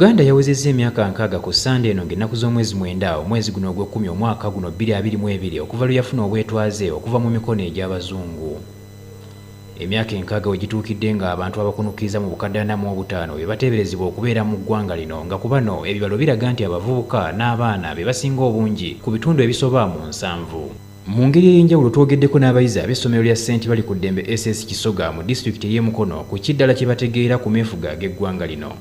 Uganda yawezezza emyaka 60 ku Ssande eno ng'ennaku z'omwezi 9 omwezi guno ogw'ekkumi omwaka guno 2022 okuva lwe yafuna obwetwaze okuva mu mikono egy'Abazungu. Emyaka 60 we gituukidde ng'abantu abakunukkiriza mu bukadde 45 be bateeberezebwa okubeera mu ggwanga lino nga ku bano ebibalo biraga nti abavubuka n'abaana be basinga obungi ku bitundu ebisoba mu 70. Mu ngeri ey'enjawulo twogeddeko n'abayizi ab'essomero lya Ssenti Balikuddembe SS Kisoga mu disitulikiti ey'e Mukono ku ki ddala kye bategeera ku meefuga g'eggwanga lino.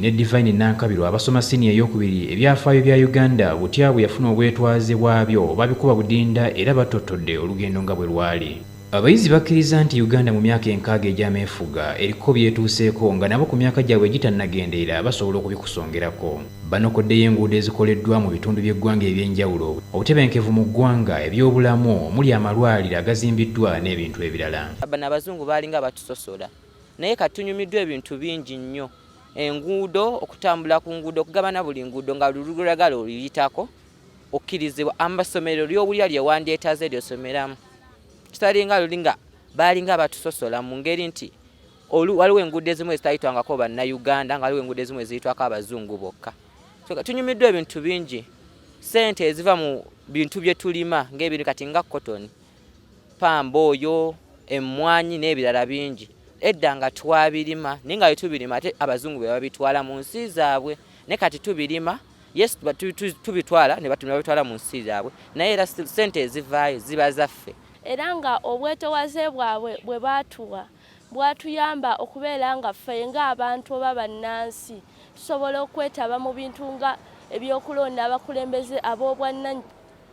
Ne Divine Nankabirwa abasoma siniya ey'okubiri ebyafaayo bya Uganda butya bwe yafuna obwetwaze bwabyo babikuba budinda era battottodde olugendo nga bwe lwali. Abayizi bakkirizza nti Uganda mu myaka 60 egy'ameefuga eriko by'etuuseeko nga nabo ku myaka gyabwe egitannagenda basobola okubikusongerako. Banokoddeyo enguudo ezikoleddwa mu bitundu by'eggwanga eby'enjawulo, obutebenkevu mu ggwanga, ebyobulamu omuli amalwaliro agazimbiddwa n'ebintu ebirala. Bano abazungu baalinga batusosola naye kati tunyumiddwa ebintu bingi nnyo, enguudo, okutambula ku nguudo, okugabana buli nguudo nga lululagala oluyitako okkirizibwa, amasomero ly'owulira lye wandyetaaze ly'osomeramu kitalinga luli nga baalinga batusosola mu ngeri nti waliwo enguudo ezimu ezitayitwangako Bannayuganda nga waliwo enguudo ezimu eziyitwako abazungu bokka. So, tunyumiddwa ebintu bingi, ssente eziva mu bintu bye tulima ng'ebintu kati nga cotton, pamba oyo, emmwanyi n'ebirala bingi. Edda nga twabirima naye nga tubirima ate abazungu be babitwala mu nsi zaabwe, naye kati tubirima, yes, tubitwala ne babitwala mu nsi zaabwe, naye era ssente ezivaayo ziba zaffe. Era nga obwetowaze bwabwe bwe baatuwa bwatuyamba okubeera nga ffe ng'abantu oba bannansi tusobola okwetaba mu bintu nga ebyokulonda abakulembeze ab'obwannannyini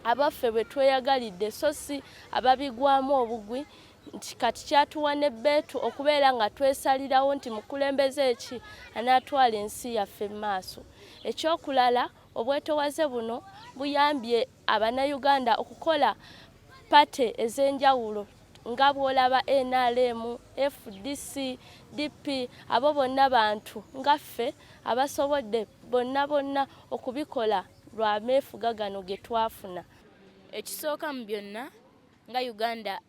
abaffe bwe tweyagalidde, so si ababigwamu obugwi, nti kati kyatuwa n'ebbeetu okubeera nga twesalirawo nti mukulembeze ki anaatwala ensi yaffe mu maaso. Ekyokulala, obwetowaze buno buyambye Abannayuganda okukola party ez'enjawulo nga bw'olaba NRM, FDC, DP, abo bonna bantu nga ffe abasobodde bonna bonna okubikola lwa meefuga gano ge twafuna. Ekisooka mu byonna nga Uganda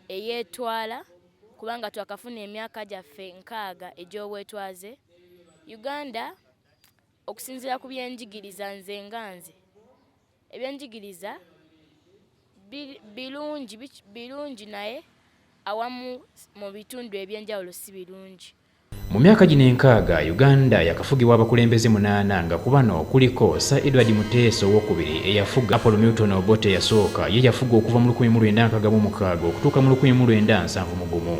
eyeetwala kubanga twakafuna emyaka gyaffe 60 egy'obwetwaze, Uganda okusinziira ku byenjigiriza nze nga nze ebyenjigiriza birungi birungi naye awamu mu bitundu ebyenjawulo si birungi. Mu myaka gino 60, Uganda yakafugibwa abakulembeze 8 nga ku bano kuliko Sir Edward Muteesa owokubiri eyafuga, Apollo Milton Obote eyasooka ye yafuga okuva mu 1966 okutuuka mu 1971.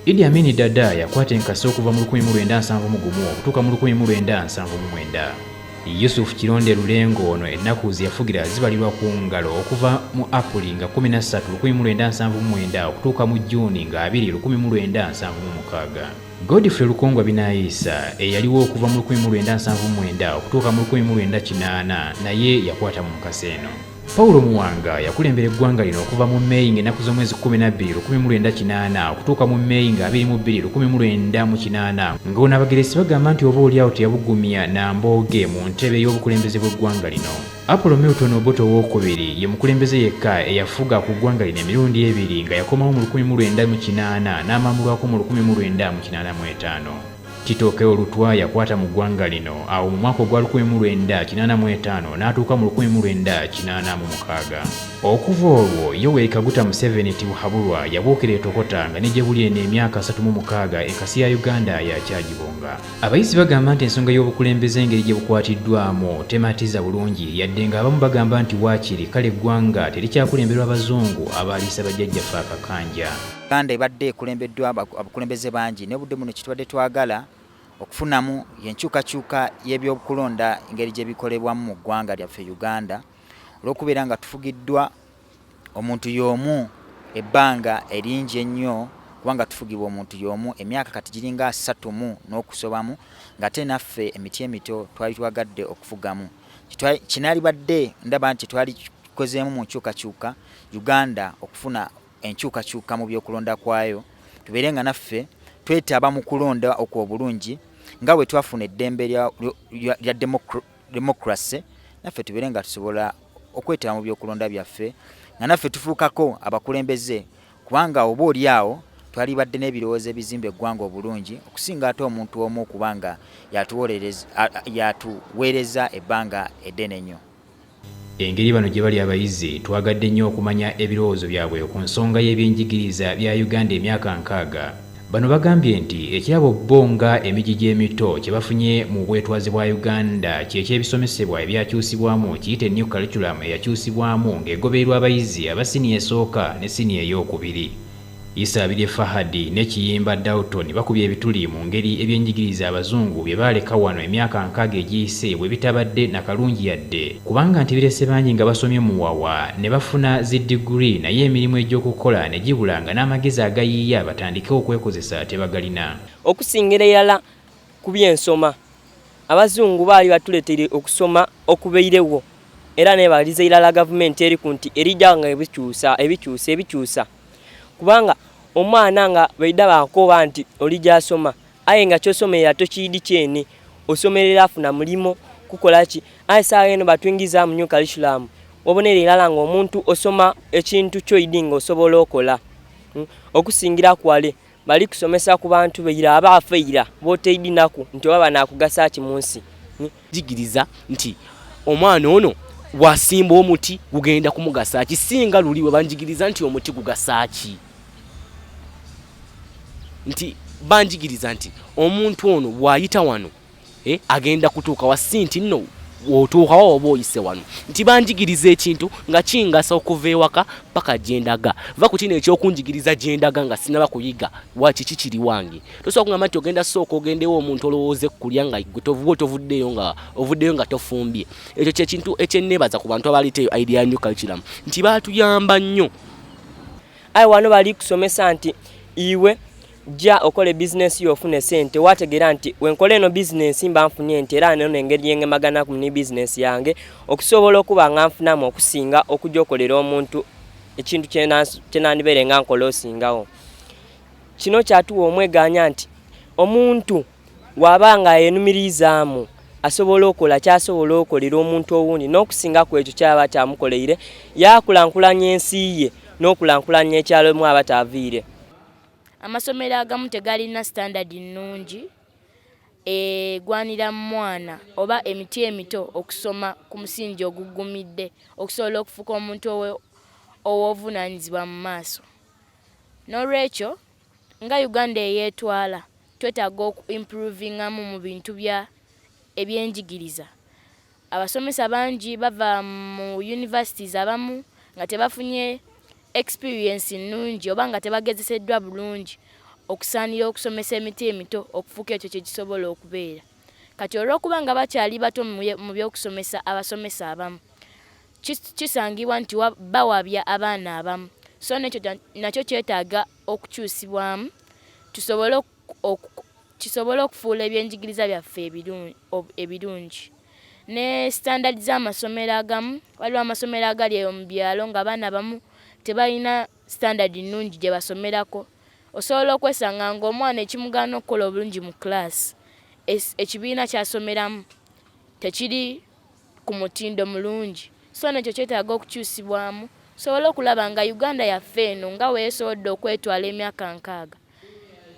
Idi Amin Dada yakwata enkasi okuva mu 1971 okutuuka mu 1979. Yusuf Kironde Lulengo ono ennaku ze yafugira zibalirwa ku ngalo okuva mu Apuli nga 13 1979 okutuuka mu Jjuuni nga 2 1976. Godfrey Lukongwa Binaisa eyaliwo okuva mu 1979 okutuuka mu 1980 naye yakwata mu nkasi eno. Paulo Muwanga yakulembera eggwanga lino okuva mu Meeyi ng'ennaku z'omwezi 12 1980 okutuuka mu Meeyi nga 22 1980 ng'ono Abageresi bagamba nti oba oliawo teyabugumya na mbooge mu ntebe y'obukulembeze bw'eggwanga lino. Apollo Milton Obote owokubiri ye mukulembeze yekka eyafuga ku ggwanga lino emirundi ebiri nga yakomawo mu 1980 n'amamulwako mu 1985. Tito Okello Lutwa yakwata mu ggwanga lino awo mu mwaka ogwa 1985 n'atuuka mu 1986. Okuva olwo Yoweri Kaguta Museveni Tibuhaburwa yabuukira etokota nga ne gye buli eno emyaka 36 enkasi ya Uganda yakyagibonga. Abayizi bagamba nti ensonga y'obukulembeze engeri gye bukwatiddwamu tematiza bulungi yadde ng'abamu bagamba nti waakiri kale eggwanga terikyakulemberwa bazungu abaaliisa bajjajjaffe akakanja. Uganda ebadde ekulembeddwa abakulembeze bangi naye obudde buno kyetubadde twagala okufunamu y'enkyukakyuka y'ebyokulonda engeri gye bikolebwamu mu ggwanga lyaffe Uganda olw'okubeera nga tufugiddwa omuntu y'omu ebbanga eringi ennyo kubanga tufugibwa omuntu y'omu emyaka kati giringa 30 mu n'okusobamu ng'ate naffe emiti emito twali twagadde okufugamu. Kinaalibadde ndaba nti twalikozeemu mu nkyukakyuka Uganda okufuna enkyukakyuka mu byokulonda kwayo, tubeere nga naffe twetaba mu kulonda okwo obulungi nga bwe twafuna eddembe lya democracy, naffe tubeere nga tusobola okwetaba mu byokulonda byaffe nga naffe tufuukako abakulembeze, kubanga oba oli awo twalibadde n'ebirowoozo ebizimba eggwanga obulungi okusinga ate omuntu omu kubanga yatuweereza ebbanga eddene ennyo. Engeri bano gye bali abayizi, twagadde nnyo okumanya ebirowoozo byabwe ku nsonga y'ebyenjigiriza bya Uganda emyaka 60. Bano bagambye nti ekirabo bo nga emigigi emito kye bafunye mu bwetwaze bwa Uganda kyeky'ebisomesebwa ebyakyusibwamu, kiyite new curriculum eyakyusibwamu ng'egobererwa abayizi aba siniya esooka ne siniya ey'okubiri. Isabirye Fahadi ne Kiyimba Dalton bakubye ebituli mu ngeri ebyenjigiriza abazungu bye baaleka wano emyaka 60 egiyise bwe bitabadde na kalungi yadde, kubanga nti birese bangi nga basomye muwawa ne bafuna zi diguri naye emirimu egy'okukola ne gibula nga n'amagezi agayiiya batandike okwekozesa tebagalina. Okusingira irala ku by'ensoma, abazungu baali batuleeteire okusoma okubairewo era nebaliza irala gavumenti eriku nti erijja nga ebikyusa ebikyusa ebikyusa, kubanga omwana nga baida bakoba nti olijja asoma aye nga kyosomerera tokiidi kyene, osomerera afuna mulimo kukola ki. Aye saawa eno batwingiza mu new curriculum, obonera irala nga omuntu osoma ekintu kyoidi nga osobola okola. Okusingira kwale bali kusomesa ku bantu beira abaafa eira boteidi naku nti oba banakugasa ki mu nsi. Jigiriza nti omwana ono wasimba omuti gugenda kumugasa ki, singa luli we banjigiriza nti omuti gugasa ki, nti banjigiriza nti omuntu ono bw'ayita wano agenda kutuuka wa, si nti nno otuukawo oba oyise wano, nti banjigiriza ekintu nga kingasa okuva ewaka paka gyendaga. Va ku kino ekyokunjigiriza gyendaga nga sinaba kuyiga wa kiki kiri wange. Tosobola kugamba nti ogenda sooka ogendewo omuntu olowooze kulya nga gwe tovuddeyo nga ovuddeyo nga tofumbye. Ekyo kyekintu ekyenneebaza ku bantu abaleeta eyo idea ya new curriculum nti baatuyamba nnyo. Aye wano bali kusomesa nti iwe jja okole bizinensi yo ofune sente, wategeera nti wenkola eno bizinensi mba nfunye nti era neno engeri yengemaganaku ni bizinensi yange okusobola okuba nga nfunamu okusinga okujja okolera omuntu ekintu kyenandibeere nga nkola osingawo. Kino kyatuwa omweganya nti omuntu waba nga yenumirizaamu asobola okola kyasobola okolera omuntu owundi n'okusinga ku ekyo kyaba kyamukoleire, yakulankulanya ensi ye n'okulankulanya ekyalo mu aba taaviire. Amasomero agamu tegalina standard nnungi egwanira mwana oba emiti emito okusoma ku musingi ogugumidde okusobola okufuuka omuntu ow'obuvunaanyizibwa mu maaso. N'olwekyo nga Uganda eyeetwala twetaaga okuimprovingamu mu bintu bya ebyenjigiriza. Abasomesa bangi bava mu universities abamu nga tebafunye experience nnungi oba nga tebagezeseddwa bulungi okusaanira okusomesa emiti emito okufuuka ekyo kye gisobola okubeera. Kati olw'okuba nga bakyali bato mu by'okusomesa abasomesa abamu kisangibwa nti bawabya abaana abamu, so n'ekyo nakyo kyetaaga okukyusibwamu kisobole okufuula ebyenjigiriza byaffe ebirungi. Ne standard z'amasomero agamu, waliwo amasomero agali eyo mu byalo ng'abaana abamu tebalina standard nnungi gye basomerako. Osobola okwesanga ng'omwana ekimugaana okukola obulungi mu class, ekibiina ky'asomeramu tekiri ku mutindo mulungi, so n'ekyo kyetaaga okukyusibwamu tusobole okulaba nga Uganda yaffe eno nga weesobodde okwetwala emyaka 60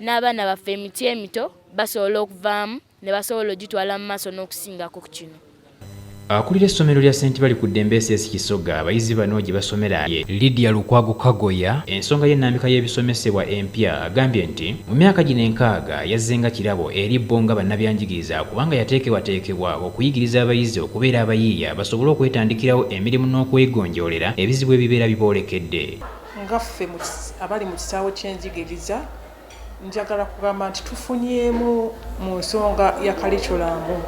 n'abaana baffe emiti emito basobola okuvaamu ne basobola ogitwala mu maaso n'okusingako ku kino. Akulira essomero lya St. Balikuddembe SS Kisoga abayizi bano gye basomera ye Lydia Lukwago Kagoya, ensonga y'ennambika y'ebisomesebwa empya agambye nti mu myaka gino 60 yazzenga kirabo eri bo nga bannabyanjigiriza kubanga yateekebwateekebwa okuyigiriza abayizi okubeera abayiiya basobole okwetandikirawo emirimu n'okwegonjoolera ebizibu ebibeera biboolekedde. Nga ffe abali mu kisaawe ky'enjigiriza njagala kugamba nti tufunyeemu mu nsonga ya curriculum.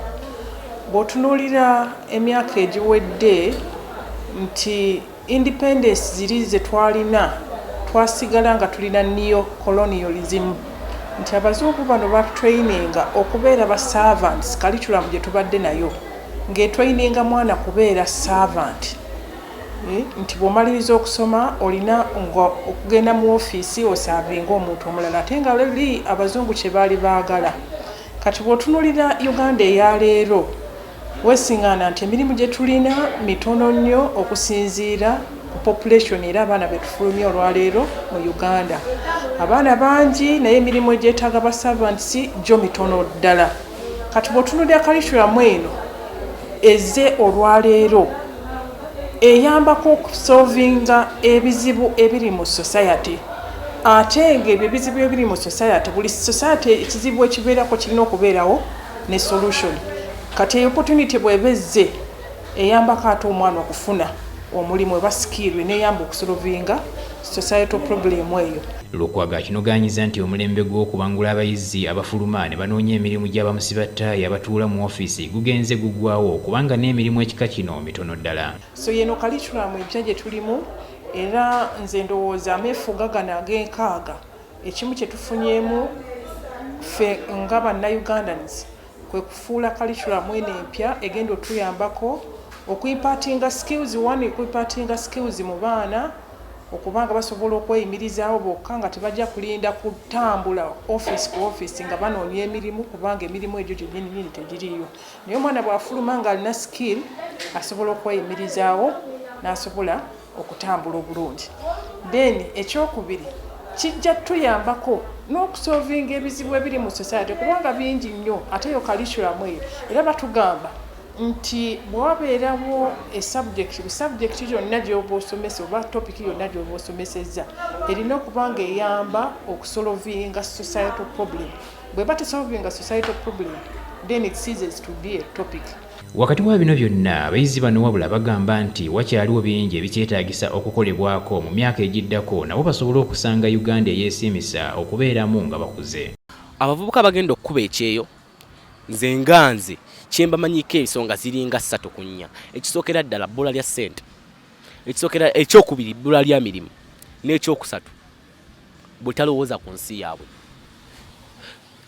Bw'otunuulira emyaka egiwedde nti independence ziri ze twalina, twasigala nga tulina neo colonialism, nti abazungu bano batutraininga okubeera ba servants. Curriculum gye tubadde nayo Ng'etraininga mwana kubeera servant, nti bw'omaliriza okusoma olina nga okugenda mu ofiisi oservinga omuntu omulala, ate nga luli abazungu kye baali baagala. Kati bw'otunuulira Uganda eyaleero, weesiŋŋaana nti emirimu gye tulina mitono nnyo okusinziira ku population, era abaana be tufulumya olwaleero mu Uganda abaana bangi, naye emirimu egyetaaga ba servants gyo mitono ddala. Kati bw'otunuulira curriculum eno ezze olwaleero, eyambako okusolvinga ebizibu ebiri mu society, ate ng'ebyo ebizibu ebiri mu society, buli society ekizibu ekibeerako kirina okubeerawo ne solution. Kati eyo opportunity bw'eba ezze, eyambako ate omwana okufuna omulimu eba skill eneyamba okusolvinga societal problem eyo. Lukwago akinogaanyiza nti omulembe gw'okubangula abayizi abafuluma ne banoonya emirimu gy'abamusibattaayi abatuula mu ofiisi gugenze gugwawo, kubanga n'emirimu ekika kino mitono ddala. So yeno curriculum empya gye tulimu, era nze ndowooza ameefuga gano ag'enkaaga, ekimu kye tufunyeemu ffe nga Bannayugandans kwe kufuula curriculum eno empya egenda otuyambako okuimpartinga skills, one, okuimpartinga skills mu baana okubanga basobola okweyimirizaawo bokka nga tebajja kulinda kutambula office ku office nga banoonya emirimu, kubanga emirimu egyo gyennyini nyini tegiriiyo. Naye omwana bw'afuluma ng'alina skill, asobola okweyimirizaawo n'asobola okutambula obulungi. Then ekyokubiri, kijja tuyambako n'okusolvinga ebizibu ebiri mu society, kubanga bingi nnyo. Ate yo curriculum eyo era batugamba nti bwewabeerawo esubject, ku subject yonna gy'oba osomesa oba topic yonna gy'oba osomesezza, erina okuba nga eyamba okusolvinga societal problem. Bweba tesolvinga societal problem, then it ceases to be a topic. Wakati wa bino byonna, abayizi bano wabula bagamba nti wakyaliwo bingi ebikyetaagisa okukolebwako mu myaka egiddako, nabo basobole okusanga Uganda eyeesiimisa okubeeramu nga bakuze. Abavubuka bagenda okukuba ekyeyo, nze nga nze kyembamanyiko ensonga ziringa 3 ku 4. Ekisookera ddala, bbula lya ssente. Ekisookera, ekyokubiri, bbula lya mirimu, n'ekyokusatu, bwetalowooza ku nsi yaabwe.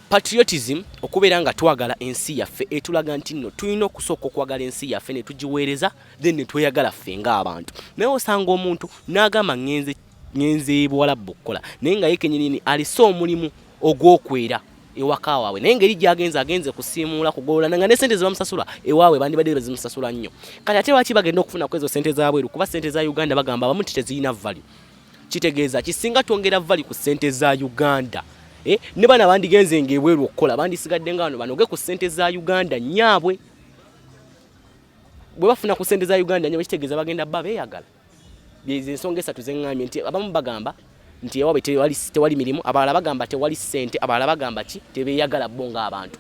Patriotism, okubeera nga twagala ensi yaffe, etulaga nti nno tulina okusooka okwagala ensi yaffe ne tugiweereza, then ne tweyagala ffe ng'abantu. Naye osanga omuntu n'agamba, ŋŋenze ŋŋenze Buwalabu okukola, naye nga ye kennyini alise omulimu ogw'okwera ewaka waabwe, naye ngeri gy'agenze, agenze kusiimuula, kugolola, nga ne sente zebamusasula ewaabwe bandibadde bazimusasula nnyo. Kati ate lwaki bagenda okufuna ku ezo sente zabweru? Kuba sente za Uganda bagamba abamu nti tezirina value. Kitegeeza kisinga twongera value ku sente za Uganda, ne bana bandigenze ng'ebweru okukola bandisigadde nga bano banoge ku sente za Uganda nyaabwe. Bwe bafuna ku sente za Uganda nyaabwe, kitegeeza bagenda bba beeyagala. Byezo ensonga esatu zeŋŋambye nti abamu bagamba nti ewaabwe tewali mirimu, abalala bagamba tewali ssente, abalala bagamba ki, tebeeyagala bo ng'abantu.